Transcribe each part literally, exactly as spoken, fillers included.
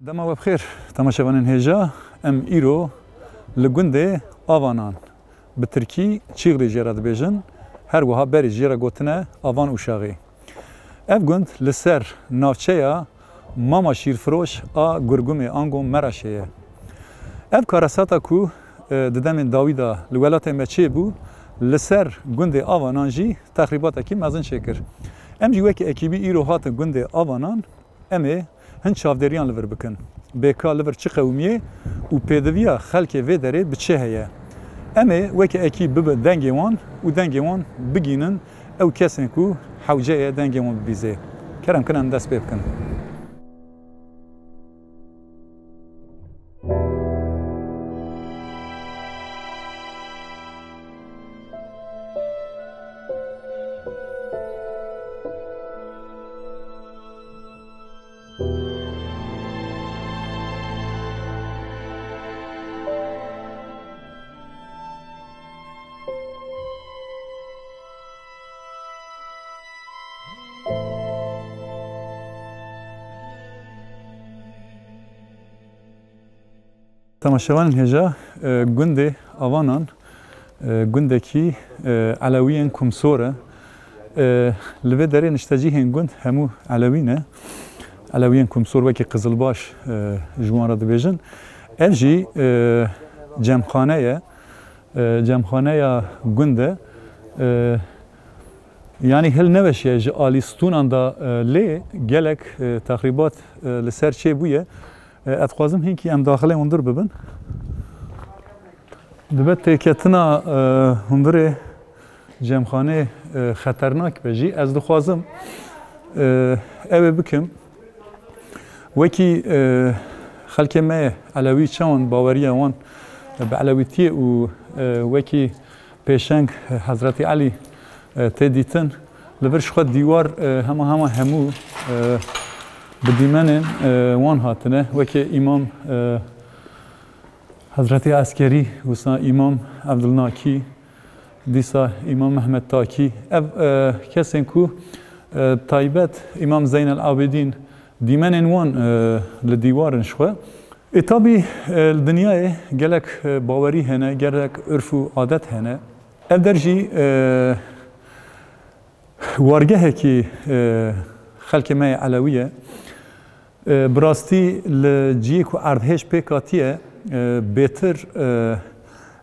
Dema we bi xêr, temaşevanên hêja, em îro li gundê Avanan, bi tirkî Çîxlî jê re dibêjin, her wiha berî jê re gotine Avan Uşaxî. Ev gund li ser navçeya Mama Şîrfiroş a Gurgumê ango Meraşê ye. Ev karesata ku, e, di demên dawî de li welatê me çêbû, li ser gundê Avanan jî texrîbatekî mezin çêkir. Em jî wekî ekîbî îro hatin gundê Avanan, em ê hin çavdêriyan li vir bikin. Bêka li vir çi qewimiyê û pêdiviya xelkê vê derê bi çi heye? Em ê wekî ekîb bibin dengê wan û dengê wan bigînin ew kesên ku hewce ye dengê wan bibîzê. Kerem kin em dest pê bikin. Temaşevanên hêja, e, gundê Avanan, e, gundekî, e, Elewiyên Kumsor e. E, li vê derê niştecihên gund hemû Elewî ne. Elewiyên Kumsor wekî Qizilbaş, e, ji wan re dibêjin. Ev jî, e, cemxane ye. E, cemxaneya gund e. E, yanî hil neweşiye ji alî stûnan de, e, lê gelek, e, texrîbat, e, li ser çêbûye. E, ez dixwazim hinkî em daxilê hundir bibin. Dibe têketina, e, hundirê cemxanê, e, xeternak be jî, ez dixwazim, e, ew ê bikim. Wekî, e, xelkê me yê Elewî çawan baweriya wan bi Elewîtiyê û, e, wekî pêşeng Hezretî Elî, e, tê dîtin, li vir ji xwe dîwar, e, hema hema hemû, e, bi dîmenên, e, wan hatine. Wekî Îmam, e, Hezretî Eskerî, wisa Îmam Evdilnakî, dîsa Îmam Mehmet Takî. Ev, e, kesên ku, e, taybet Îmam Zeynel Abidîn dîmenên wan, e, li dîwar in ji xwe. Ê tabî, e, li dinyayê gelek, e, bawerî hene, gelek urf û adet hene. Ev der jî, e, wargehekî, e, xelkê me yê Elewî ye. E, bi rastî li ciyê ku erdhêj pêk hatiye, e, bêtir, e,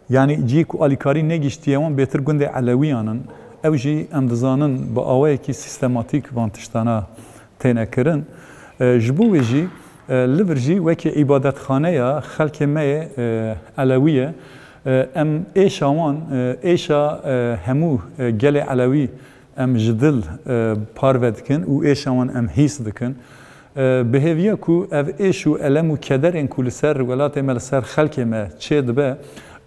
yanî ciyê ku alîkarî negihîştiye wan bêtir gundê Elewiyan in. Ew jî em dizanin bi awayekî sîstematîk van tiştana têne kirin. E, ji bo wê jî, e, li vir jî wekî îbadetxaneya xelkê me yê, e, Elewî ye. E, em êşa wan, e, êşa, e, hemû, e, gelê Elewî em ji dil, e, parve dikin û êşa wan em hîs dikin. E, bi hêviya ku ev êş û elem û kederên ku li ser welatê me, li ser xelkê me çê dibe,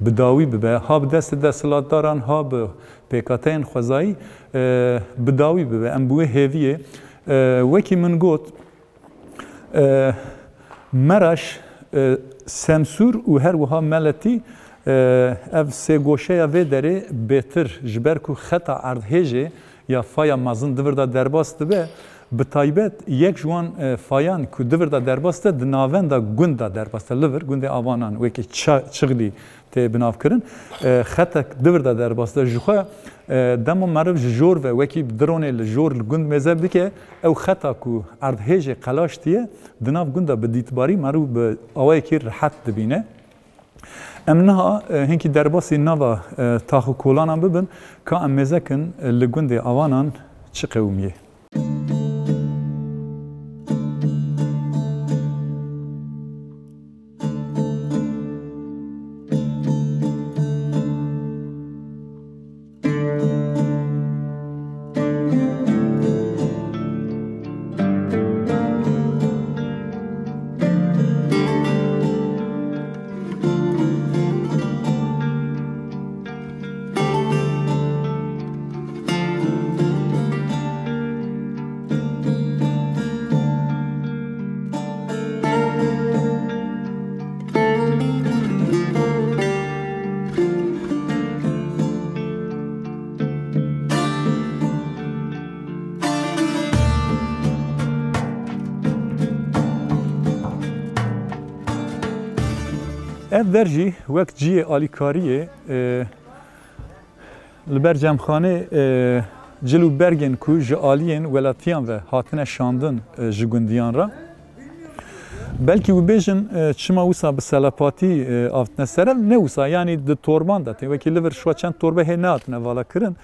bi dawî bibe, ha bi destê desthilatdaran, ha bi pêkhateyên xwezayî, e, bi dawî bibe. Em bi wê hêviyê, e, wekî min got, e, Meraş, e, Semsûr û her wiha Meletî, e, ev sê goşeya vê derê bêtir ji ber ku xeta erdhêjê ya faya mezin di vir de derbas dibe, bi taybet yek ji wan, e, fayan ku di vir de derbas de, di navenda gund de derbas de, li vir gundê Avanan wekî Ça-, Çixlî tê binavkirin. E, xetek di vir de derbas de. Ji xwe, e, dema meriv ji jor ve wekî dronê li jor li gund mêze bike, ew xeta ku erdhêjê qelaştiye, di nav gund de bi dîtbarî meriv bi awayekî rihet dibîne. Em niha, e, hinkî derbasî nava, e, tax û kolanan bibin, ka em mêze kin, e, li gundê Avanan çi qewimiyê. Ev der jî wek cihê alîkariyê, e, li ber cemxanê, e, cil û bergên ku ji aliyên welatiyan ve hatine şandin, e, ji gundiyan re. Belkî wî bêjin, e, çima wisa bi selepatî, e, avtine ser ev? Ne wisa, yanî di torban de tên. Wekî li vir şwa çend torbe hê nehatine vala kirin.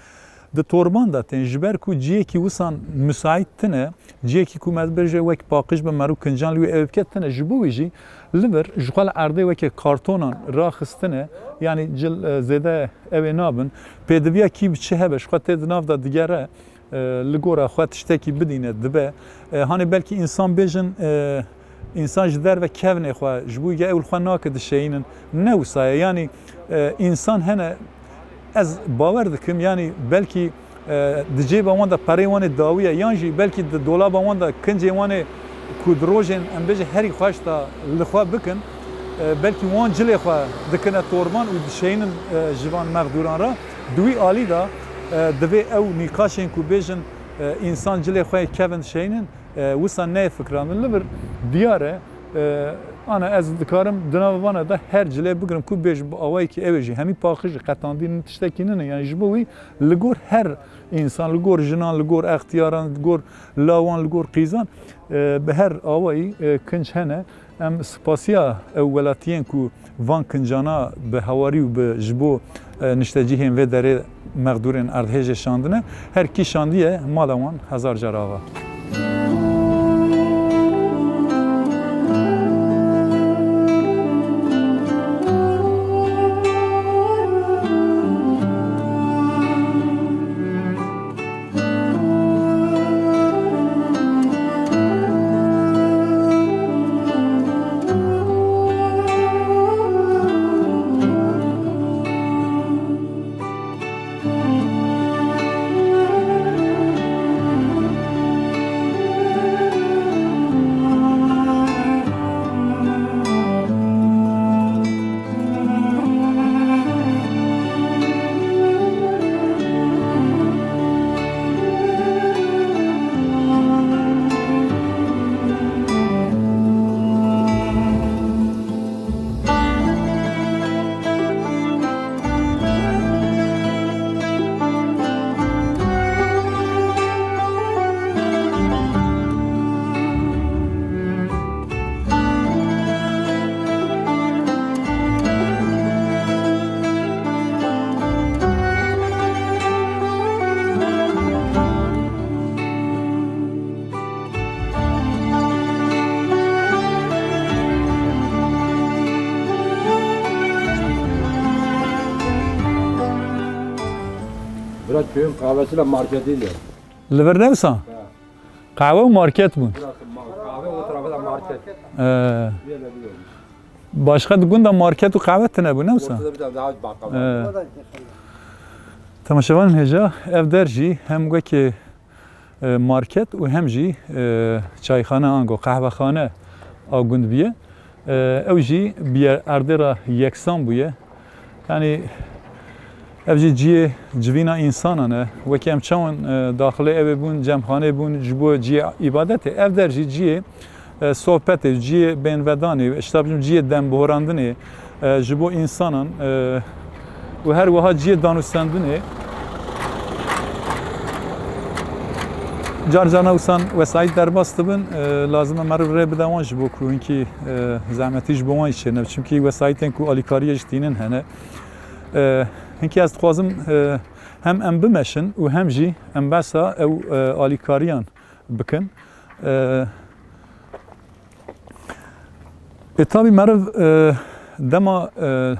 Di torban de tên, ji ber ku cihekî wisan misaît tine, cihekî ku me dibêje wek paqij be, meriv kincan li wê ew bike tine. Ji bo wî jî li vir ji xwe li erdê weke kartonan raxistine, yanî cil, e, zêde ew ê nabin. Pêdiviya kî bi çi hebe, ji xwe tê di nav de digere, e, li gora xwe tiştekî bidîne dibe. E, hanê belkî însan bêjin, e, însan ji derve kevnê xwe, ji bo ge ew li xwe nake dişeyînin. Ne wisa ye. Yanî, e, însan hene, ez bawer dikim, yanî belkî, e, di cêba wan de perê wan ê dawî ye, yan jî belkî di dolaba wan de kincê wan ê ku di rojên, em bêje, herî xweş de li xwe bikin, e, belkî wan cilê xwe dikine torban û dişeyînin, e, ji van mexdûran re. Di wî alî de, e, divê ew nîqaşên ku bêjin, e, însan cilê xwe yê kevin dişeyînin, e, wisa neyê fikirandin. Li vir diyar e, e, ana ez dikarim di nav vana de her cilê bigirim ku bêj bi awayekî ew ê jî hemî paqij e, qetandî tiştekî nîne. Yanî ji bo wî li gor her însan, li gor jinan, li gor extiyaran, li gor lawan, li gor qîzan, e, bi her awayî, e, kinc hene. Em spasiya ew welatiyên ku van kincana bi hewarî û bi, ji bo, e, niştecihên vê derê mexdûrên erdhêjê şandine. Her kî şandiye, mala wan hezar car ava. Bira köyün kahvesiyle marketiyle. Li vir ne wisa? Ha. Qehwe û market bûn. Burası ma-, kahve, o tarafı da market. Ee, Böyle bir yol. Başka di gunda market û qehwe tine bû, ne wisa? Ortada bir tane daha bakkal var. Ee. Temaşevanên hêja, ev der jî hem wekî, e, market û hem jî, e, çayxane ango qehwexane a gund bûye. E, ew jî bi yer erdê re yeksan bûye. Yanî ev jî cihê civîna însanan e. Wekî em çawan, e, daxilê ew ê bûn, cemxanê bûn, ji bo cihê îbadetê. Ev der jî cihê, e, sohbetê, cihê bênvedanê, ji te bêjim cihê dembihorandinê, e, ji bo însanan, e, û her wiha cihê danûstendinê. Car carna wisa wesayît derbas dibin, e, lazim e meriv rê bide wan ji bo ku hinkî, e, zehmetî ji bo wan jî çêne. Çimkî wesayîtên ku alîkariyê jî tînin hene. E, hinkî ez dixwazim, e, hem em bimeşin û hem jî em behsa ew, e, alîkariyan bikin. E, ê tabî meriv, e, dema, e,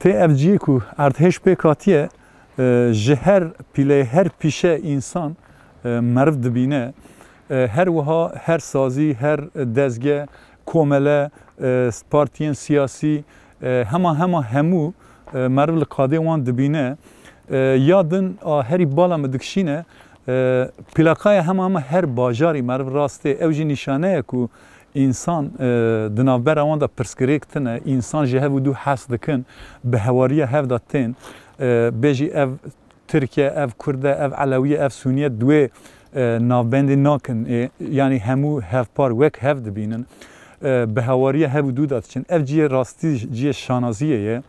tê ev cihê ku erdhêj pêk hatiye, e, ji her pîleyê, her pîşe însan, e, meriv dibîne. E, her wiha her sazî, her dezge, komele, e, partiyên siyasî, e, hema hema hemû, e, meriv li qadê wan dibîne. E, ya din a herî bala min dikişîne, e, plakaya hema hema her bajarî meriv rastê. Ew jî nîşane ye ku însan, e, di navbera wan de pirsgirêk tine, însan ji hev û dû hez dikin, bi hewariya hev de tên. E, bêjî ev Tirk e, ev Kurd e, ev Elewî ye, ev Sûnî ye, di wê, e, navbendê nakin. Ê, yanî hemû hevpar wek hev dibînin. e, bi hewariya hev û dû de diçin. Ev cihê rastî cihê şanaziyê ye.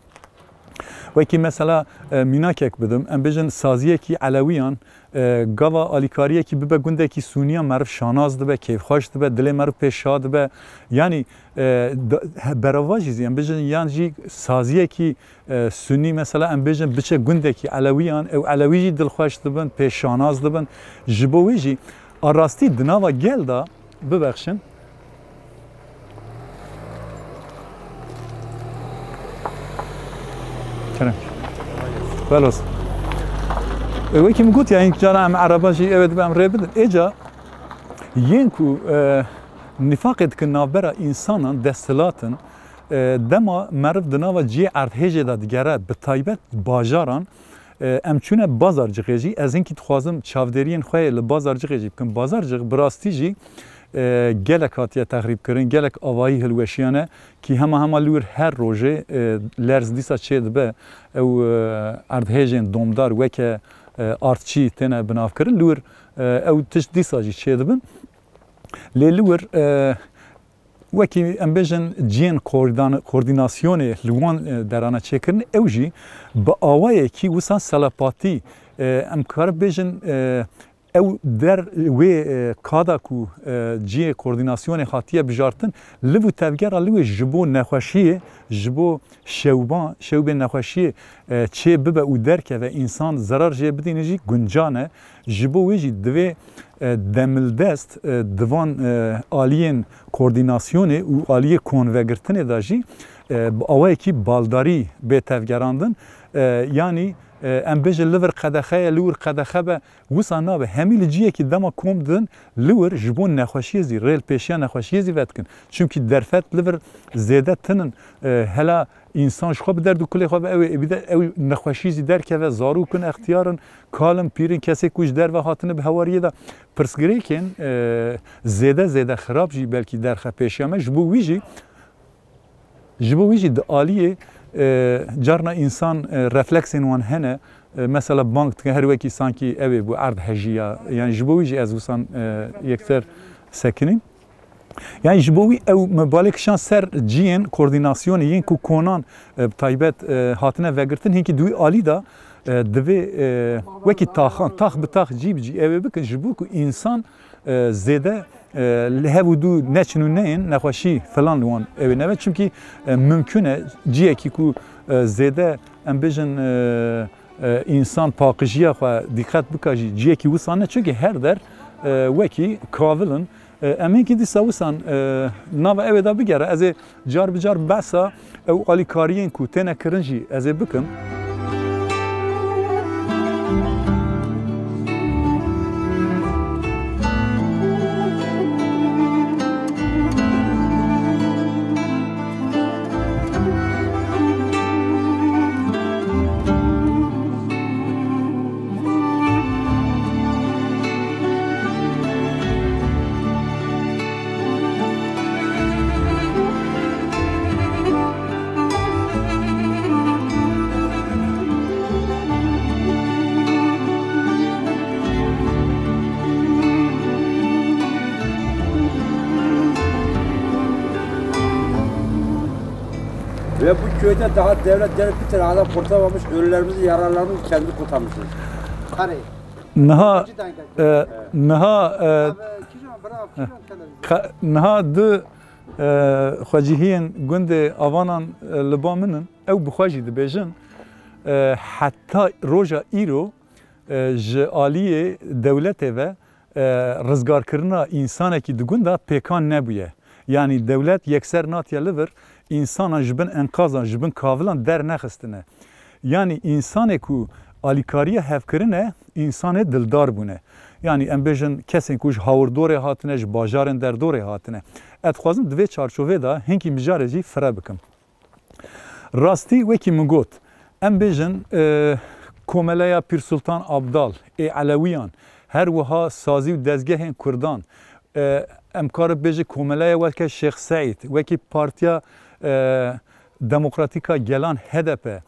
Wekî mesela, e, mînakek bidim, em bêjin saziyekî Elewiyan, e, gava alîkariyekî bibe gundekî Sûniya, meriv şanaz dibe, kêfxweş dibe, dilê meriv pê şa dibe. Yanî, e, da-, he-, berava jî zî em bêjin yan jî saziyekî, e, Sûnî mesela em bêjin biçe gundekî Elewiyan, ew Elewî jî dilxweş dibin, pê şanaz dibin. Ji bo wê jî a rastî di nava gel de, bibexşin. Kerem. Belos. E, wekî min got, ya, hin cara em ereba jî ew ê dibe em rê bidin. Êca yên ku, e, nîfaqê dikin navbera însanan, desthilatin, e, dema meriv di nava cihê erdhêjê de digere, bi taybet bajaran, e, em çûne Bazarcixê jî. Ez hinkî dixwazim çavdêriyên xwe yê li Bazarcixê jî bikim. Bazarcix bi rastî jî, e, gelek hatiye texrîbkirin, gelek avahî hilweşiyane, kî hema hema li wir her rojê, e, lerz dîsa çêdibe. Ew, e, erdhêjên domdar weke, e, artçî têne binavkirin. Li wir, e, ew tişt dîsa jî çêdibin. Lê li wir, e, wekî em bêjin cihên koordan-, koordînasyonê li wan, e, derana çêkirin, ew jî bi awayekî wisa selepatî, e, em karin bêjin, e, ew der wê, e, kada ku, e, cihê koordînasyonê hatiye bijartin, liv û tevgera li wê ji bo nexweşiyê, ji bo şewban, şewbên nexweşiyê, e, çê bibe û derkeve, însan zerar jê bidîne jî guncan e. Ji bo wê jî divê, e, demildest, e, di van, e, aliyên koordînasyonê û aliyê konvegirtinê de jî, e, bi awayekî baldarî bê tevgerandin. E, yanî, e, em bêjin li vir qedexe ye, li wir qedexe be, wisa nabe. Hemî li cihekî dema kom didin, li wir ji bo nexweşiyê zî, rê li pêşiya nexweşiyê zî vedikin. Çimkî derfet li vir zêde tinin, e, hela însan ji xwe bi derd û kulê xwe ve ew ê, ê bide, ew nexweşî zî derkeve, zarok in, extiyar in, kal in, pîr in, kesê ku ji derve hatine bi hewariyê de pirsgirêkên, e, zêde, zêde xirab jî belkî derxe pêşiya me. Ji bo wî jî, ji bo wî jî di aliyê, e, carna însan, e, refleksên wan hene, e, mesela bang dike, her wekî sankî ew ê bû erd hejiya. Yani ji bo wî jî ez wisan, e, yekser sekinîm. Yani ji bo wî ew me balê kişan ser ciyên koordînasyonê yên ku konan, e, bi taybet, e, hatine vegirtin, hinkî di wî alî de, e, divê, e, wekî taxan, tax bi tax, cî bi cî ew ê bikin, ji bo ku însan, e, zêde, e, li hev û dû neçin û neyên nexweşî filan li wan ew ê nebe. Çimkî, e, mimkun e ciyekî ku, e, zêde em bêjin, e, e, însan paqijiya xwe dîqet bika jî ciyekî wisa ne. Çimkî her der, e, wekî kavil in. E, em hinkî dîsa wisan, e, nava ew ê de bigere. Ez ê car bi car behsa ew alîkariyên ku têne kirin jî ez ê bikim. Ve bu köyde daha devlet gelip bir tane adam kurtarmamış, ölülerimizi, yaralarımızı kendi kurtarmışız. Hani? Niha, e, niha, e, ka-, niha di, e, xwecihiyên gundê Avanan, e, li ba min in. Ew bi xwe jî dibêjin, e, heta roja îro, e, ji aliyê dewletê ve, e, rizgarkirina însanekî di gund de pêkan nebûye. Yanî dewlet yekser natiye li vir însanan ji bin enqazan, ji bin kavilan dernexistine. Yanî însanê ku alîkariya hev kirine, însanê dildar bûne. Yanî em bêjin kesên ku ji hawirdorê hatine, ji bajarên derdorê hatine. Ez dixwazim di vê çarçovê de hinkî mijarê jî fire bikim. Rastî wekî min got, em bêjin, e, Komeleya Pîr Sultan Abdal ê Elewiyan, her wiha sazî û dezgehên Kurdan, e, em karin bêjin komeleya weke Şêx Seîd, wekî Partiya, e, Demokratîka Gelan, H D P,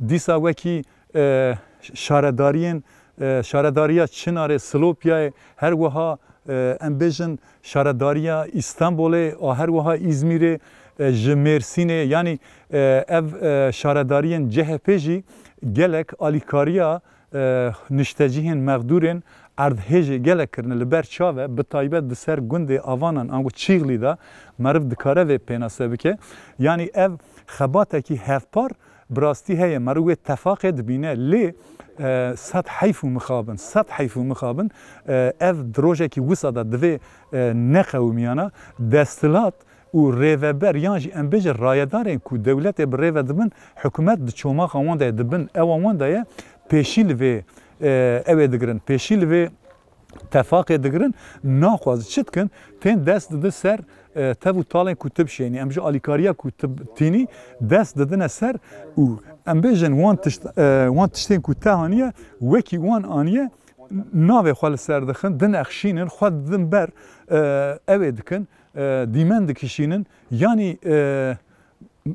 dîsa wekî, e, şaredariyên, e, şaredariya Çinarê, Silopiyayê, her wiha e, em bêjin şaredariya Îstanbulê, a her wiha Îzmîrê, e, ji Mêrsînê, yanî, e, ev, e, şaredariyên C H P jî gelek alîkariya, e, niştecihên mexdûrên erdhêjê gelek kirine. Li ber çav e, bi taybet di ser gundê Avanan ango Çîxlî de meriv dikare vê pênase bike. Yanî ev xebatekî hevpar bi rastî heye, meriv wê tefaqê dibîne, lê, e, sed heyf û mixabin, sed heyf û mixabin, e, ev di rojekî wisa de divê, e, neqewimiyana desthilat û rêveber yan jî em bêje rayedarên ku dewletê bi rê ve dibin, hikûmet di çomaxa wan de ye, di bin ewa wan de ye, pêşî li vê, e, ew ê digirin, pêşî li vê tefaqê digirin, naxwaz çi dikin, tên dest didin ser, e, tev û talên ku tu bişênî. Em ji alîkariya ku tu tînî dest didine ser û em bêjin wan tişt, e, wan tiştên ku te aniye, wekî wan aniye, navê xwe li ser dixin, dinexşînin, xwe didin ber, e, ew ê dikin, e, dîmen dikişînin. Yanî, e,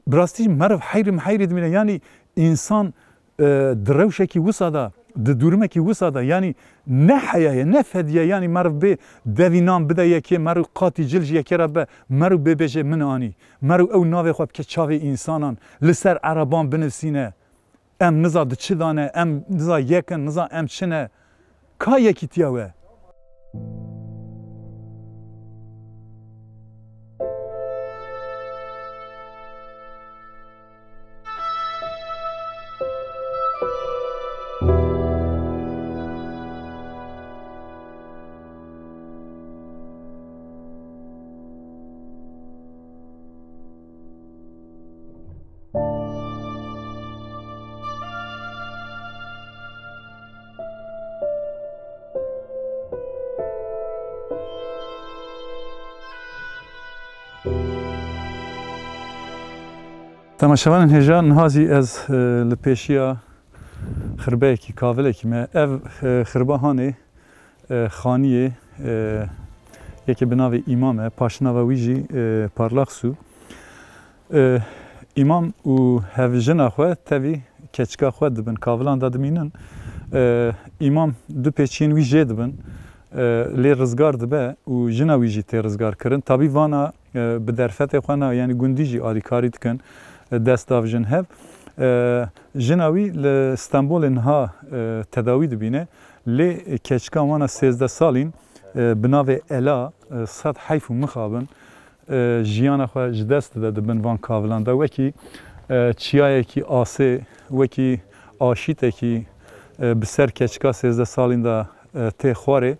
bi rastî meriv heyrim heyrî dimîne. Yanî însan, e, di rewşekî wisa de, di dûrimekî wisa de, yanî ne heya ye, ne fediye, yanî meriv bê devî nan bide yekê, meriv qatî cil ji yekê re be, meriv bê bêje min anî. Meriv ew navê xwe bike çavê însanan, li ser ereban binivîsîne. Em niza di çi dane, em niza yek in, niza em çi ne. Ka yekîtiya we? Temaşevanên hêja, niha zî ez, e, li pêşiya xirbeyekî, kavilekî me. Ev, e, xirba hanê, e, xaniyê, e, yekê bi navê Îmam e, paşnava wî jî, e, Parlak Sû. E, Îmam û hevjina xwe tevî keçika xwe dibin, kavilan de dimînin. E, Îmam du pêçiyên wî jê dibin, e, lê rizgar dibe û jina wî jî tê rizgar kirin. Tabî vana, e, bi derfetê xwe na, yanî gundî jî alîkarî dikin, e, dest davijin hev. E, jina wî li Stenbolê niha, e, tedawî dibîne. Lê keçika wana sêzdeh salîn, e, bi navê Ela, e, sed heyf û mixabin, e, jiyana xwe ji dest dide di bin van kavilan de. Wekî, e, çiyayekî asê, wekî aşîtekî, e, bi ser keçika sêzdeh salîn de, e, tê xwarê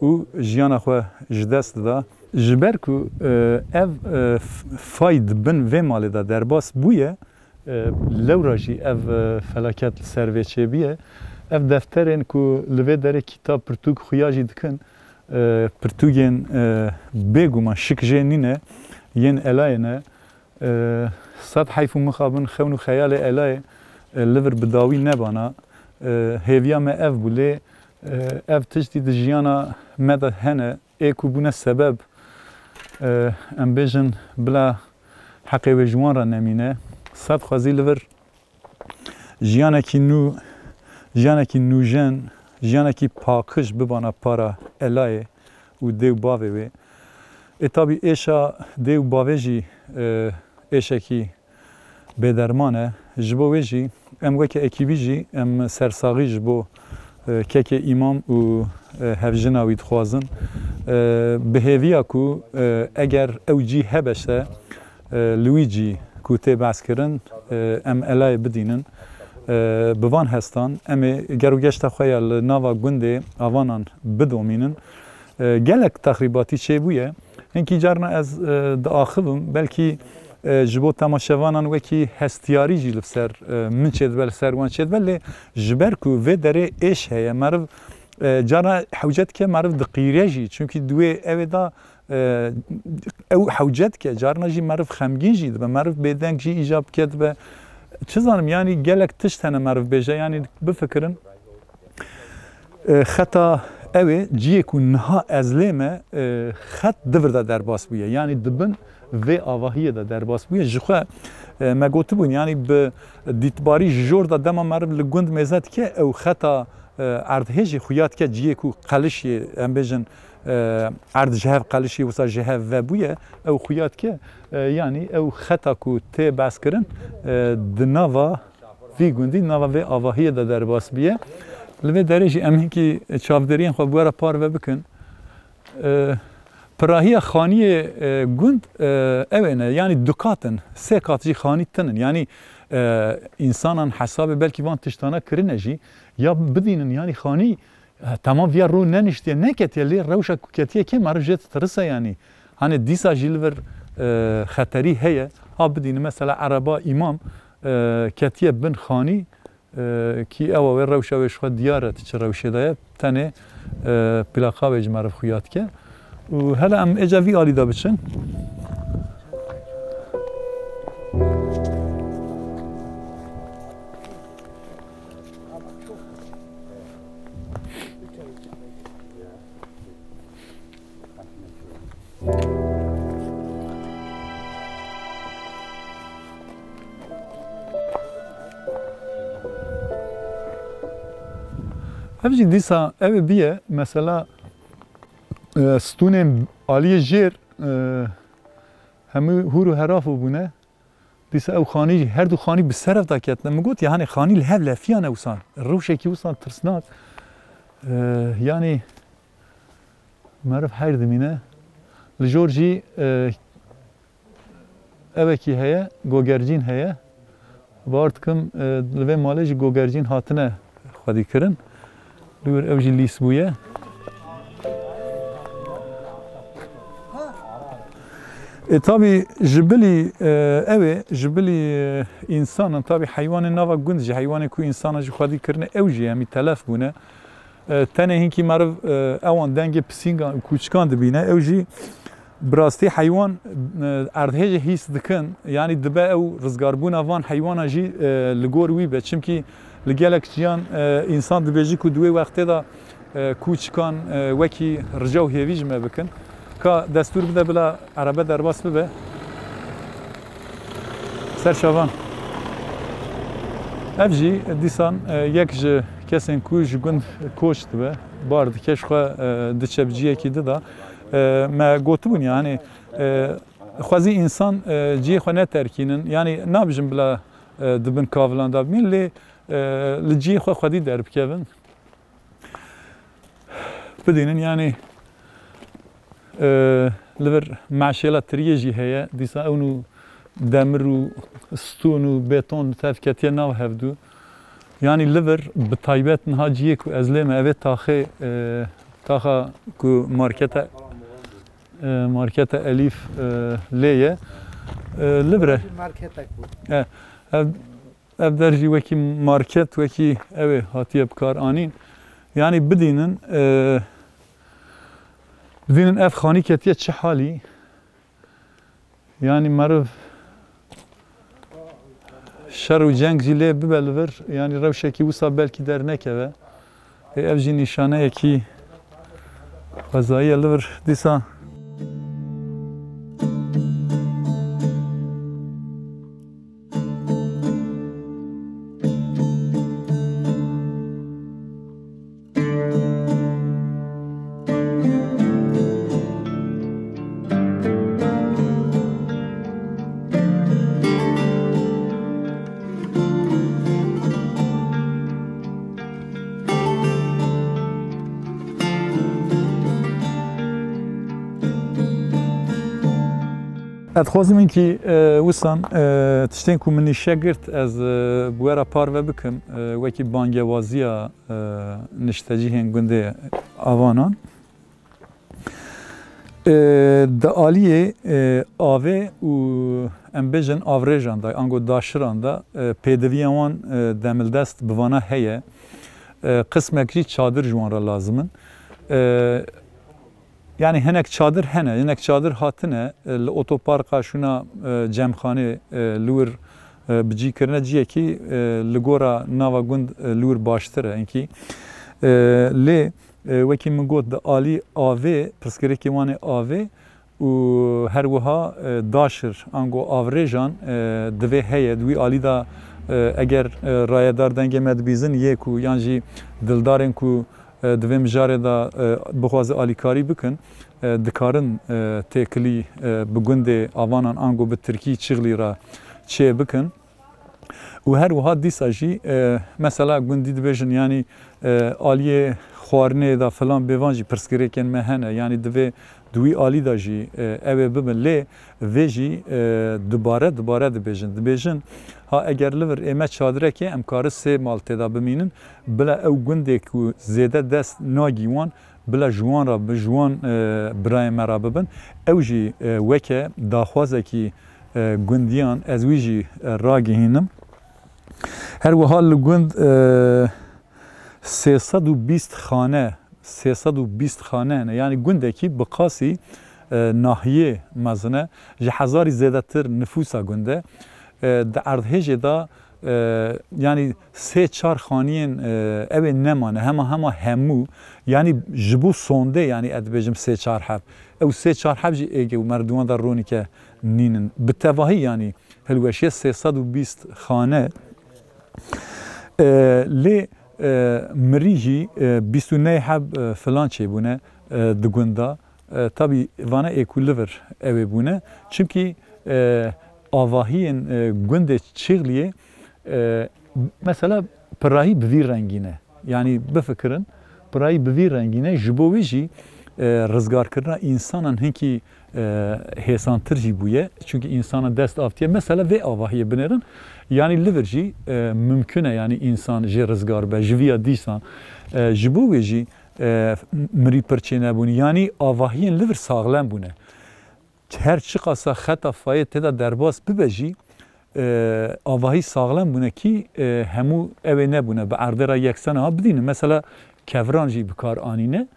û jiyana xwe ji dest dida. Ji ber ku, e, ev, e, f-, fay di bin vê malê de derbas bûye, e, lewra jî ev, e, felaket li ser vê çêbûye. Ev defterên ku li vê derê kîtab pirtûk xuya jî dikin, e, pirtûkên, e, bêguman şik jê nîne, yên Elayê ne. E, sed heyf û mixabin xewn û xeyalê Elayê, e, li vir bi dawî nebana. E, hêviya me ev bû, lê, e, ev tiştî di jiyana me de hene. Ê ku bûne sebeb, e, em bêjin bila heqê wê ji wan re nemîne. Sed xwezî li vir jiyanekî nû, jiyanekî nûjen, jiyanekî paqij bibana para Elayê û dê û bavê wê. Ê tabî êşa dê û bavê jî, e, êşekî bêderman e. Ji bo wê jî em weke ekîbî jî em sersaxî ji bo, e, kekê Îmam û, e, hevjina wî dixwazin. E, bi hêviya ku, e, eger ew cî hebe se, e, li wî cî ku tê behs kirin, e, em Elayê bidînin. E, bi van hestan em ê ger û geşta xwe ya li nava gundê Avanan bidomînin. E, gelek texrîbatî çêbûye. Hinkî carna ez, e, diaxivim, belkî, e, ji bo temaşevanan wekî hestiyarî jî li ser, e, min çêdibe, li ser wan çêdibe, lê ji ber ku vê derê êş heye, meriv, e, carna hewce dike meriv diqîre jî, çunkî di wê ew ê de, e, ew hewce dike, carna jî meriv xemgîn jî dibe, meriv bêdeng jî îcab dike dibe. Çi zanim, yanî gelek tişt hene meriv bêje, yanî bifikirin. E, xeta ew ê, ciyê ku niha ez lê me, e, xet di vir de derbas bûye. Yanî di bin vê avahiyê de derbas bûye. Ji xwe, e, me gotibûn, yanî bi dîtbarî ji jor de dema meriv li gund mêze dike, ew xeta, e, erdhêjê xuya dike ciyê ku qelişê, em bêjin, e, erd ji hev qelişî wisa ji hev vebûye, ew xuya dike, e, yanî ew xeta ku tê behs kirin, e, di nava vî gundî, nava vê avahiyê de derbas bûye. Li vê derê jî em hinkî çavdêriyên xwe bi we re parve bikin. E, pirahiya xaniyê, e, gund, e, ew ê ne, yanî du kat in, sê kat jî xanî tinin. Yanî, e, însanan hesabê belkî van tiştana kirine jî, ya bidînin, yanî xanî, e, temam viya rû neniştiye, neketiye, lê rewşa ku ketiye kê meriv jê ditirse yanî. Hani dîsa jî li vir, e, xeterî heye, ha bidînin mesela ereba îmam, e, ketiye bin xanî, e, kî ewa wê rewşa wê ji xwe diyar e, tu çi rewşê de ye, tenê, e, plaqa wê ji meriv xuya dike. Û hele em êca vî alî de biçin. Ev jî dîsa ew ê bîye, mesela, e, stûnên aliyê jêr, e, hemû hûr û heraf bûne. Dîsa ew xanî, her du xanî bi ser ev de ketine. Min got, ya, hani xanî li hev lefiyane wisa. Rewşekî wisa tirsnak. E, yanî meriv heyr dimîne. Li jor jî, e, evekî heye, gogercîn heye. Bawer dikim, e, li vê malê jî gogercîn hatine xwedî kirin. Li wir ew jî lîs bûye. E, tabî ji bilî, e, ew ê, ji bilî, e, însanan, tabî heywanên nava gund jî, heywanê ku însana jî xwedî kirine, ew jî hemî telef bûne. E, tenê hinkî meriv, e, ewan dengê pisîngan û kûçikan dibîne, ew jî bi rastî heywan, e, erdhêjê hîs dikin, yanî dibe ew rizgarbûna van heywana jî, e, li gor wî be. Çimkî li gelek ciyan, e, însan dibêjî ku di wê wextê de, e, kûçikan, e, wekî rica û hêvî ji me bikin. Ka destûr bide bila erebe derbas bibe. Ser çavan. Ev jî dîsan, e, yek ji kesên ku ji gund koç dibe, bar dike, ji xwe, e, diçe bi ciyekî dida. E, me gotibûn, yanî, e, xwezî însan, e, ciyê xwe neterkînin. Yanî nabijin bila, e, di bin kavilan de bimîn, lê, e, li ciyê xwe xwedî derbikevin. Bidînin, yanî, e, li vir meşêla tiriyê jî heye. Dîsa ew nû demir û stûn û beton li tev ketiye nav hevdû. Yanî li vir bi taybet niha cihê ku ez lê me, ev ê taxê, e, taxa ku marketa, e, marketa Elîf, e, lê ye. E, li vir e. Marketek bû. E, ev, ev der jî wekî market, wekî ew ê hatiye bi kar anîn. Yanî bidînin, e, bidînin ev xanî ketiye çi halî. Yanî meriv şer û ceng jî lê bibe li vir, yanî rewşekî wisa belkî dernekeve. Ê, ev jî nîşaneyekî xwezayî ye li vir dîsa. Ez dixwazim hinkî, e, wisan, e, tiştên ku min nîşe girt, ez, e, bi we re parve bikim, e, wekî bangewaziya, e, niştecihên gundê Avanan. E, di aliyê, e, avê û em bêjin avrêjan de, ango daşiran de, e, pêdiviya wan, e, demildest bi vana heye. E, qismek jî çadir ji wan re lazim in. E, Yanî hinek çadir hene, hinek çadir hatine, e, li otoparka şûna, e, cemxanê, e, li wir, e, bi cî kirine ciyekî, e, li gora nava gund, e, li wir baştir e. Hinkî, e, lê, e, wekî min got, di alî avê, pirsgirêkê wan ê avê û her wiha, e, daşir, ango avrêjan, e, divê heye. Di wî alî de, e, eger, e, rayedar dengê me dibîzin, yê ku yan jî dildarên ku e, di vê mijarê de, e, bixwaze alîkarî bikin, e, dikarin, e, têkilî, e, bi gundê Avanan ango bi tirkî Çixlî re çê bikin. Û her wiha dîsa jî, e, mesela gundî dibêjin, yanî, e, aliyê xwarinê de filan bêvan jî pirsgirêkên me hene, yanî divê di wî alî de jî, e, ew ê bibin. Lê vê jî, e, dubare dubare dibêjin. Dibêjin, ha eger li vir ê me çadirekê, em kari sê mal tê de bimînin, bila ew gundê ku zêde dest nagî wan, bila ji wan re bi, ji wan, e, birayên me re bibin. Ew jî, e, weke daxwazekî, e, gundiyan, ez wî jî, e, ragihînim. Her wiha li gund, e, sê sed û bîst xane, sê sed û bîst xane hene. Yanî gundekî bi qasî, e, nahiyê mezin e. Ji hezarî zêdetir nifûsa gund e. E, di erdhêjê de, e, yanî sê çar xaniyên, e, ew ê nemane, hema hema hemû, yanî ji bo sondê, yanî ez dibêjim sê çar heb. Ew sê çar heb jî êgê û merdiwan de ronîke nînin. Bi tevahî yanî hilweşiye sê sed û bîst xane. E, lê, e, mirî jî, e, bîst û neh heb, e, filan çêbûne, e, di gunda. E, tabî vana ê ku li vir ew ê bûne. Çimkî, e, avahiyên, e, gundê Çixliyê, e, mesela pirahî bi vî rengî ne. Yanî bifikirin, pirahî bi vî rengî ne. Ji bo wî jî, e, rizgarkirina însanan hinkî, e, hêsantir jî bûye. Çimkî însanan dest avtiye. Mesela vê avahiyê binêrin. Yanî li vir jî, e, mimkun e, yanî însan jê rizgar be. Ji viya dîsan, e, ji bo wê jî, e, mirî pir çênebûn. Yanî avahiyên li vir saxlem bûne. Her çiqasa xeta fayê tê de derbas bibe jî, e, avahî saxlem bûne kî, e, hemû ew ê nebûne. Bi erdê re yeksen ha bidînin. Mesela keviran jî bi kar anîne.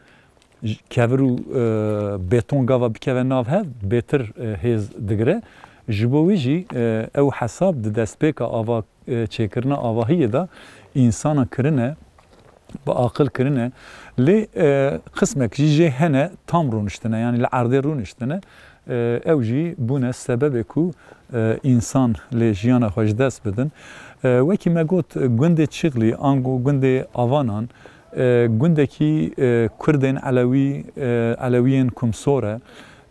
J-, kevir û, e, beton gava bikeve nav hev, bêtir, e, hêz digire. Ji bo wî jî, e, ew hesab di destpêka ava, e, çêkirina avahiyê de însanan kirine, bi aqil kirine. Lê, e, qismek jî jê hene tam rûniştine, yanî li erdê rûniştine. E, ew jî bûne sebebê ku, e, însan lê jiyana xwe ji dest bidin. E, wekî me got, gundê Çixlî, ango gundê Avanan, e, gundekî, e, Kurdên Elewî, e, Elewiyên Kumsor e.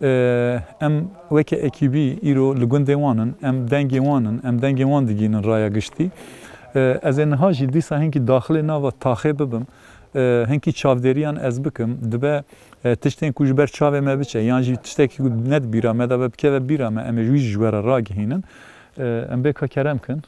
E, em weke ekîbî îro li gundê wan in, em dengê wan in, em dengê wan digihînin raya giştî. E, ez ê niha jî dîsa hinkî daxilê nava taxê bibim, e, hinkî çavdêriyan ez bikim, dibe, e, tiştên ku ji ber çavê me biçe, yan jî tiştekî ku ne di bîra me de be bikeve bîra me, em ê ji wî jî ji we re ragihînin. E, em bê ka kerem kin.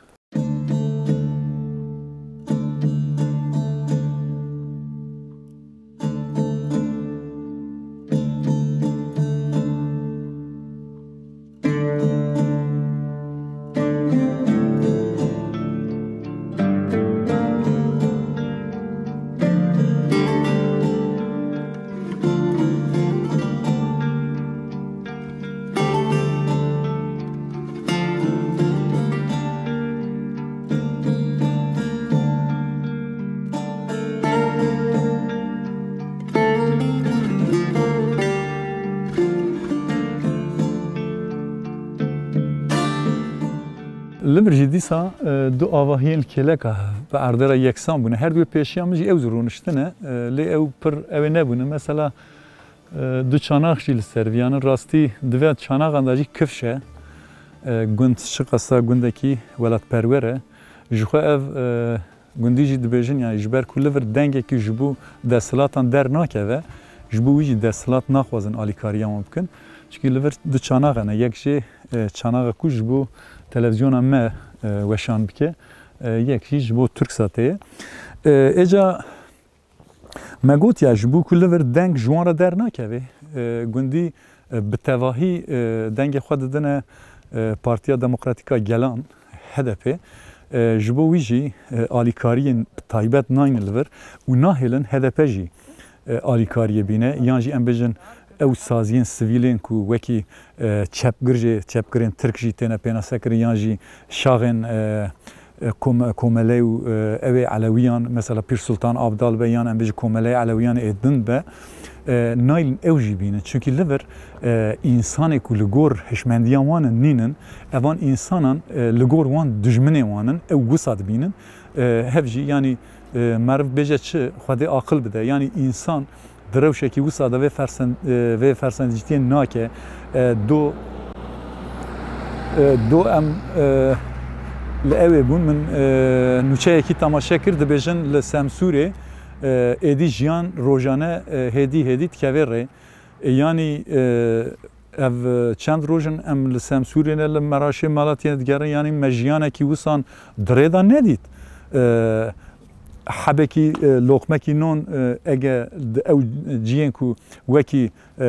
Li vir jî dîsa, e, du avahiyên kêleka bi erdê re yeksan bûne. Her du pêşiya min jî ew zî rûniştine. E, lê ew pir ew ê nebûne. Mesela, e, du çanax jî li ser viyan in. Rastî di vê çanaxan de jî kifş e. E, gund çiqasa gundekî welatperwer e. Ji xwe ev, e, gundî jî dibêjin, yanî ji ber ku li vir dengekî ji bo desthilatan dernakeve, ji bo wî jî desthilat naxwazin alîkariya wan bikin. Çimkî li vir du çanax hene. Yek jê, e, çanaxa ku ji bo televîzyona me, e, weşan bike, e, yek jî ji bo Turksatê ye. E, êca me got ya ji bo ku li vir deng ji wan re dernakeve, e, gundî, e, bi tevahî, e, dengê xwe didine, e, Partiya Demokratîk a Gelan, H D P. E, ji bo wî jî, e, alîkariyên taybet nayne li vir û nahêlin H D P jî, e, alîkariyê bîne, yan jî em bêjin ew saziyên sivîlên ku wekî, e, çepgir jê, çepgirên Tirk jî têne pênasekirin, yan jî şaxên, e, e, kom-, komelê û, e, ew ê Elewiyan, mesela Pîr Sultan Abdal be, yan em bêjin komeleyê Elewiyan ê din be, e, nayên ew jî bînin. Çimkî li vir, e, însanê ku li gor hişmendiya wan in nînin, evan însanan, e, li gor wan dijminê wan in, ew wisa dibînin. E, hev jî, yanî, E, meriv bêje çi? Xwedê aqil bide. Yanî însan di rewşekî wisa de vê fersen-, e, vê fersendîtiyê nake. E, do, e, do em, e, li ewê bûn. Min, e, nûçeyekî temaşe kir, dibêjin li Semsûrê, e, êdî jiyan rojane, e, hêdî hêdî dikeve rê. E, yanî, e, ev, e, çend roj in em li Semsûrê ne, li Meraşê Malatiyê digerin, yanî me jiyanekî wisan di rê de nedît. E, hebekî, e, loqmekî non, e, ege di ew ciyên ku wekî, e,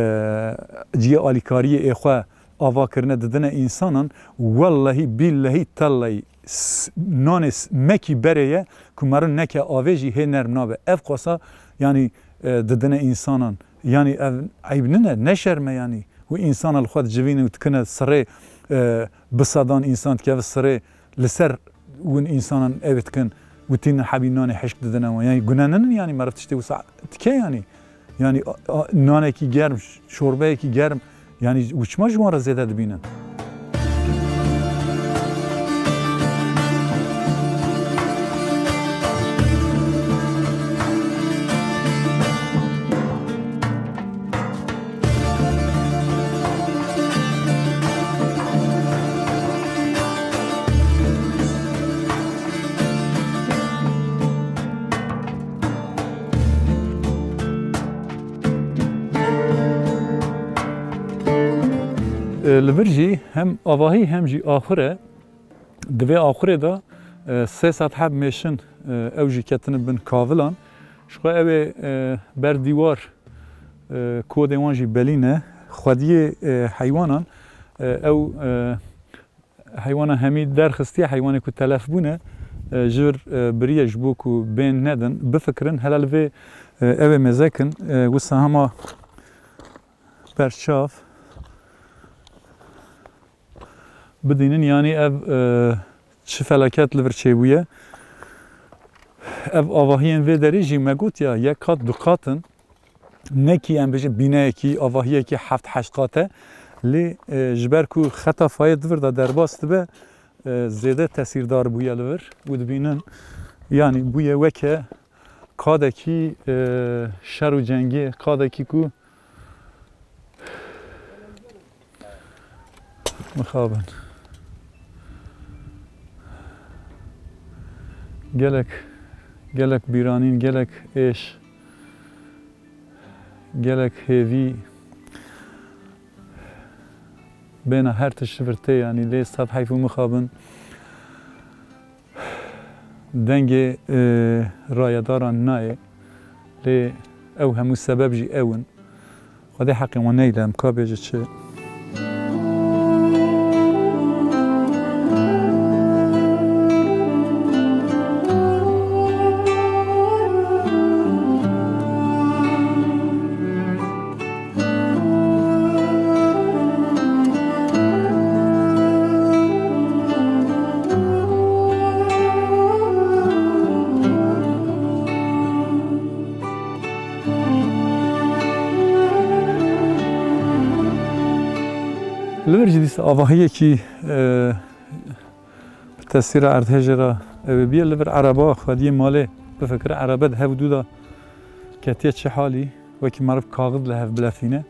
ciyê alîkariyê ê xwe ava kirine didine însanan, wellehî, bîllehî, tellehî, s-, nanê s-, mekî berê ye ku mero neke avê jî hê nerm nabe. Ev qasa, yanî, e, didine însanan. Yanî ev eyb nine, ne şerm e yanî. Û însana li xwe dicivînin û dikine sirê, e, bi sedan însan dikeve sirê, li ser win însanan ev dikin û tînin hebî nanê hişk didine wan. Yanî gune ninin yanî meriv tiştê wisa dike yanî. Yanî, a, a, nanekî germ, ş-, çorbeyekî germ, yanî û çima ji wan re zêde dibînin? E, li vir jî hem avahî hem jî axur e. Di vê axurê de, e, sê sed heb mêşin, e, ew jî ketine bin kavilan. Ji xwe ew ê, e, ber dîwar, e, kodê wan jî belî ne. Xwediyê, e, heywanan, e, ew, e, heywana hemî derxistiye, heywanê ku telef bûne, e, ji vir, e, biriye ji bo ku bên nedin. Bifikirin, hela li vê, e, ew ê mêze kin, e, wisa hema berçav bidînin, yanî ev, e, çi felaket li vir çêbûye. Ev avahiyên vê derê jî me got ya, yek qat, du qat in. Nekî em bêjin bîneyekî, avahiyekî heft heşt qat e. Lê, e, ji ber ku xeta fayê di vir de derbas dibe, e, zêde tesîrdar bûye li vir û dibînin, yanî bûye weke qadekî, e, şer û cengê, qadekî ku mixabin. Gelek, gelek bîranîn, gelek êş, gelek hêvî. Bêhna her tişt ji vir tê, yanî lê sed heyf û mixabin. Dengê, e, rayedaran nayê, lê ew hemû sebeb jî ew in. Xwedê heqê wan neyle, em ka bêje çi. Li vir jî dîsa avahiyekî, e, bi tesîra erdhejê re ew ê bîye. Li vir ereba xwediyê malê, bifikire erebe di hev û dû de ketiye çi halî, wekî meriv kaxid li hev bilefîne.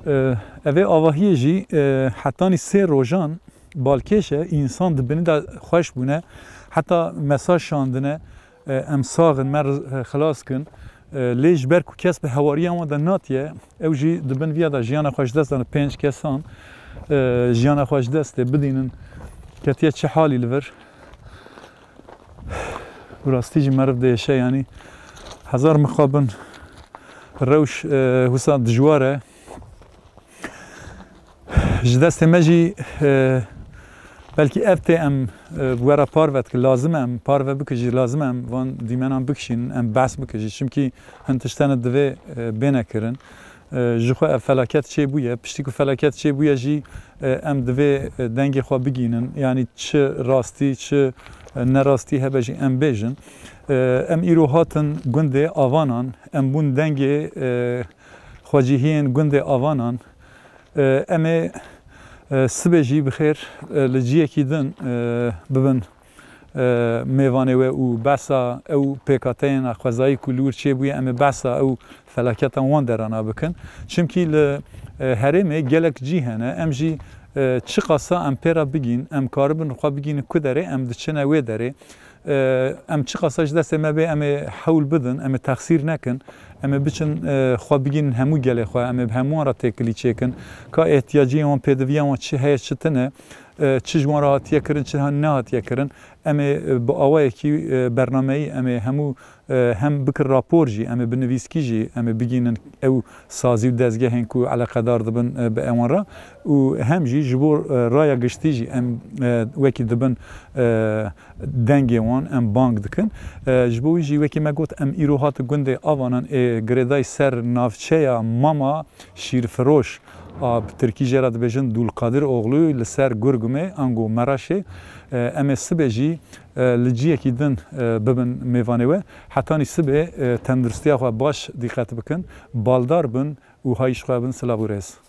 E, evê avahiyê jî, e, hetanî sê rojan balkêş e, însan di binî de xweş bûne, heta mesaj şandine, e, em sax in, me riz-, e, xilas kin. E, lê ji ber ku kes bi hewariya wan de natiye, ew jî di bin viya de jiyana xwe ji dest dane, pênc kesan, e, jiyana xwe ji dest tê, bidînin ketiye çi halî li vir. Bi rastî jî meriv diêşe, yanî hezar mixabin rewş, e, wisa dijwar e. Ji destê me jî, e, belkî ev tê em, e, bi we re parve dikin, lazim e em parve bikin jî, lazim e em van dîmenan bikişînin, em behs bikin jî. Çimkî hin tiştene divê, e, bêne kirin. E, ji xwe ev felaket çêbûye. Piştî ku felaket çêbûye jî, e, em divê, e, dengê xwe bigînin. Yanî çi rastî, çi, e, nerastî hebe jî em bêjin. E, em îro hatin gundê Avanan, em bûn dengê, e, xwecihiyên gundê Avanan. E, em ê, e, sibê jî bi xêr, e, li ciyekî din, e, bibin. e, mêvanê we û behsa ew pêkhateyên xwezayî ku li wir çêbûye, em ê behsa ew felaketan wan derana bikin. Çimkî li, e, herêmê gelek cî hene, em jî, e, çiqasa em pê re bigîn, em karibin xwe bigînin ku derê, em diçine wê derê. E, em çiqasa ji destê me bê, em ê hewl bidin, em ê texsîr nekin, em ê biçin, e, xwe bigînin hemû gelê xwe, em ê bi hemû wan re têkilî çêkin, ka ihtiyaciyên wan, pêdiviya wan çi heye, çi tune, e, çi ji wan re hatiye kirin, çi han-, nehatiye kirin, em ê, e, bi awayekî, e, bernameyî, em ê hemû, e, hem bikin rapor jî, em ê bi nivîskî jî, em ê bigînin ew sazî û dezgehên ku eleqedar dibin, e, bi ewan re û hem jî ji bo, e, raya giştî jî em, e, wekî dibin, e, dengê wan, em bang dikin. E, ji bo wî jî wekî me got, em îro hatin gundê Avanan ê girêdayî ser navçeya Mama Şîrfiroş a bi tirkî jê re dibêjin Dulkadir Oğlu li ser Gurgumê ango Meraşê. E, em ê sibê jî, e, li ciyekî din, e, bibin mêvanê we. Hetanî sibê, e, tenduristiya xwe baş dîqet bikin, baldar bin û hayîş xwe bin. Silav û rêz.